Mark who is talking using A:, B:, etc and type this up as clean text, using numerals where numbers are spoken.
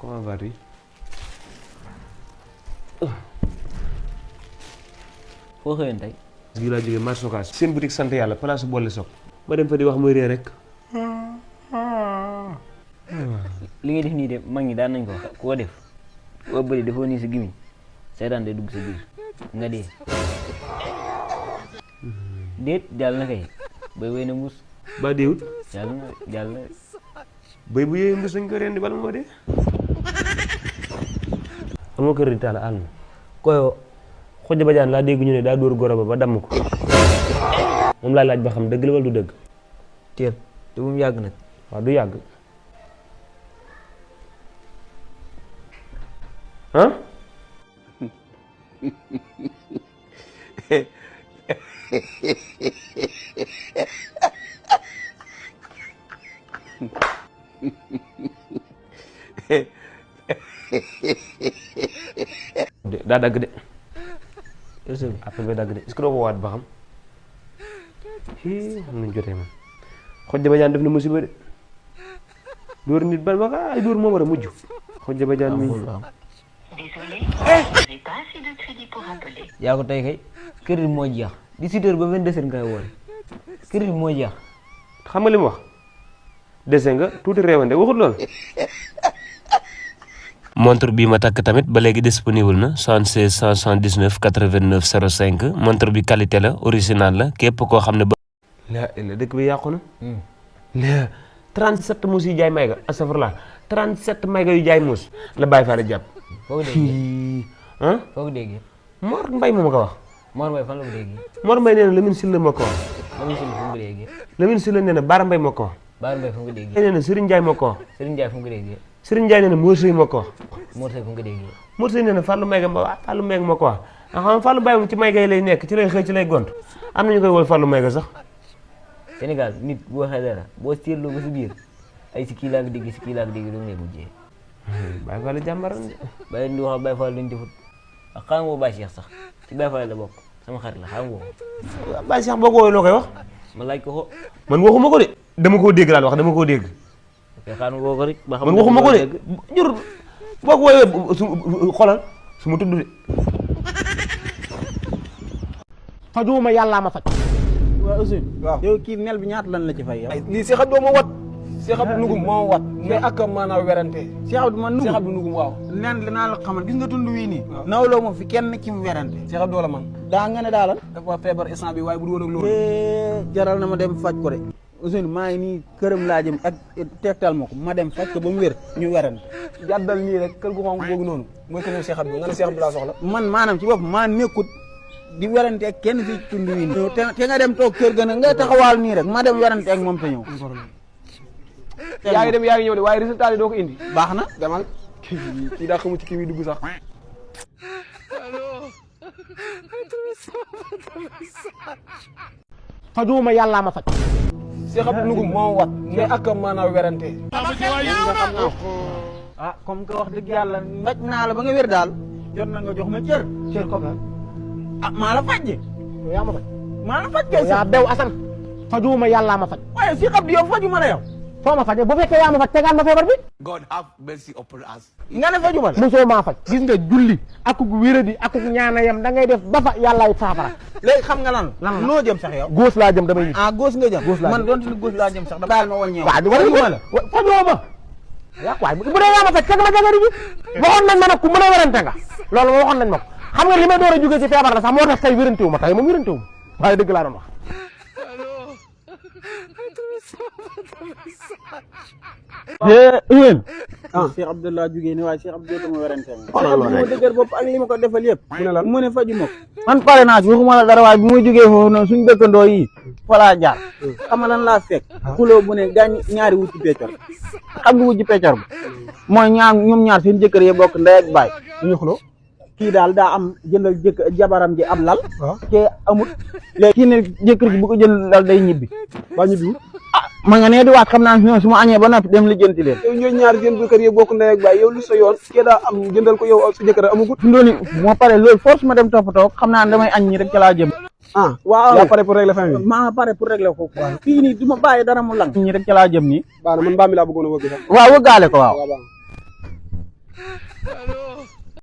A: comment vas-tu?
B: foo xëyoon tey.
A: bii laa jógee marché Ocass seen boutique sant yàlla place boole soog ma dem fa di wax muy ree rek.
B: li ngay def nii de mag ñi daan nañ ko ku ko def boo bëri dafoo nii sa gimiñ seetaan day dugg sa biir nga dee. déet jàll na kay bay wéy na mbuus.
A: ba déewut
B: jàll na
A: bay bu yooyu mbuus nañ ko rendi bala moo dee. amoo kër di taal àll ma koyo Xodja Badiane laa dégg ñu ne daa dóor goro ba damm ko moom laa laaj ba xam dëgg la wala du dëgg.
B: teel te bu mu yàgg nag.
A: waaw du yàgg ah. daa dagg de. après ba dagg de est-ce que doo ko waat ba xam. xam nañ jotee man Xodja Badiane def na musiba de dóor nit ban ba ay dóor moo war a mujj. Xodja Badiane mi
B: yaa ko tey kay crédit moo jeex 18h ba 22h ngay woon crédit moo jeex.
A: xam nga li mu wax dese nga tuuti réewande waxut loolu. montre bii ma takk tamit ba léegi disponible na 76 179 89 05 montre bi qualité la original la képp koo xam ne ba. la dëkk bi yàqu na. la 37 muus yu jaay mayga astafurlah 37 mayga yu jaay muus la bàyyi faa la jàpp.
B: foo ko déggee
A: ah
B: foo ko déggee.
A: Mor Mbaye moo ma ko wax.
B: Mor Mbaye fan la ko déggee.
A: Mor Mbaye nee na Lamine Sylla ma ko wax.
B: Lamine Sylla fu mu ko déggee.
A: Lamine Sylla nee na Bara Mbaye ma ko wax.
B: Bara Mbaye fu mu ko déggee.
A: nee na Serigne Ndiaye ma ko wax.
B: Serigne Ndiaye fu mu ko déggee.
A: Serigne Ndiaye nee na Mor Seye ma ko wax.
B: Mor Seye fu mu ko déggee.
A: Mor Seye nee na Fallou Mbaye ma ko wax ah xam nga Fallou Mbaye moom ci mayga yi lay nekk ci lay xëy ci lay gont am na ñu koy wol Fallou Mbaye sax.
B: Sénégal nit boo waxee dara boo seetloo ba si biir ay si kii laa ngi dégg si kii laa ngi dégg doo ngay mujjee.
A: Baye Fall jàmbaran de.
B: Baye di wax Baye Fall luñ defut ak xam nga Baye Cheikh sax ci Baye Fall la bokk sama xarit la xam nga ko.
A: Baye Cheikh boo ko woowee loo koy wax.
B: ma laaj ko ko.
A: man waxuma ko de dama koo dégg laal wax dama koo dégg.
B: te xaaral ma woo ko rek. ba xam
A: man waxuma ko de jur boo ko woowee su xoolal su ma tudd de.
C: fajuma yàllaa ma faj.
D: waaw Ousseynou.
C: waaw
D: yow kii nel bi ñaata lan la ci fay yow.
C: lii Cheikh Abdou ma wat Cheikh Abdou nugum moo wat mais ak maanaam werante
D: Cheikh Abdou man nugum
C: Cheikh Abdou nugum waaw
D: nen dinaa la xamal gis nga tund wii nii nawloo ma fi kenn ki mu werante
C: Cheikh Abdou la man
D: daa nga ne daalal
C: dafa feebar instant bi waaye bu du woon ak loolu
D: jaral na ma dem faj ko de Ousseynou maa ngi nii këram laa jëm ak tegtal ma ko ma dem faj ko ba mu wér ñu werante
C: jàddal nii rek kër gu xonk googu noonu mooy kër Cheikh Abdou nga ne Cheikh Abdou laa soxla
D: man maanaam ci bopp maa nekkut di werante ak kenn fii ci tund wii nii te nga dem toog kër ga nag ngay taxawaal nii rek ma dem werante ak moom te ñëw
C: yaa ngi dem yaa ngi ñëw de waaye résultat yi doo ko indi
D: baax na
C: demal kii daa xamu ci kii bi dugg sax
E: fajuma yàllaa ma faj.
C: Cheikh Abdou nugum moo wat mais ak maanaam werante
D: ah comme que wax dëgg yàlla faj naa la ba nga wér daal jot na nga jox ma cër
E: cër ko la
D: ah maa la faj de
E: yow yaa ma faj.
D: maa la faj kay
E: yaa
D: sax
E: bew Assane. fajuma yàllaa ma faj.
D: waaye si xam di yow faju ma la yow
E: foo ma fajee bu fekkee yaa ma faj tegaat ma feebar bi.
F: God have mercy upon us.
D: nga ne faju ma la
E: mosoo maa faj. gis nga julli akuk wéradi akuk ñaanayam da ngay def ba fa yàllaay saafara.
D: léegi xam nga lan
E: lan la
D: noo jëm sax yow
E: góos laa jëm damay ñibbi.
D: ah góos nga jëm
E: Góos laa
D: man
E: jëm.
D: doonte ni góos laa jëm sax da baal ma wàññeeku
E: waaw di war
D: faju ma la
E: fajoo ma. yaa waaye bu dee yaa ma faj teg ma jagari bi waxoon nañ ma nag ku mën a werante nga loolu ma waxoon nañ ma ko xam nga li may door a jógee ci feebar la sax moo tax tey wérantewu ma tey moom wérantewu ma waaye dëgg laa doon wax.
D: yéen ah Cheikh Abdallah jugee ne waaye Cheikh Abdou dootuma werante nga ma dëgër bopp ak li ma ko defal yëpp mu ne faju ma ko man pare naa ci waxuma la dara waaye bi muy jógee foofu noonu suñu dëkkandoo yi fa laa jaar xam nga lan laa fekk xuloo bu ne gaañ ñaari wujji peccor xam nga wujji peccor ba mooy ñoom ñaar seen jëkkër yi bokk ndey ak baay
C: ñu xuloo
D: kii daal daa am jëndal jabaram ji ab lal te amut léegi kii ne jëkkër ji bu ko jënd lal day ñibbi
C: ba ñibbi
D: ma nga nee di waat xam naa ñoom su ma añee ba noppi dem lijjanti leen
C: yow ñooy ñaari seen kër yi bokk ndey ak baay yow lu sa yoon kee daa am jëndal ko yow sa jëkkër amagut
D: fi ndooni moo pare loolu force ma dem toppatoo xam naa damay añ ñi rek ca laa jëm
C: ah waaw yaa pare pour régler fin bi
D: maa pare pour régler ko fii nii du ma bàyyi dara mu lang ñi rek ca laa jëm nii
C: baax na man mbaam mi laa bëggoon a wëgg sax
D: waaw wëggaale ko waaw
C: waaw baax
F: Aduh.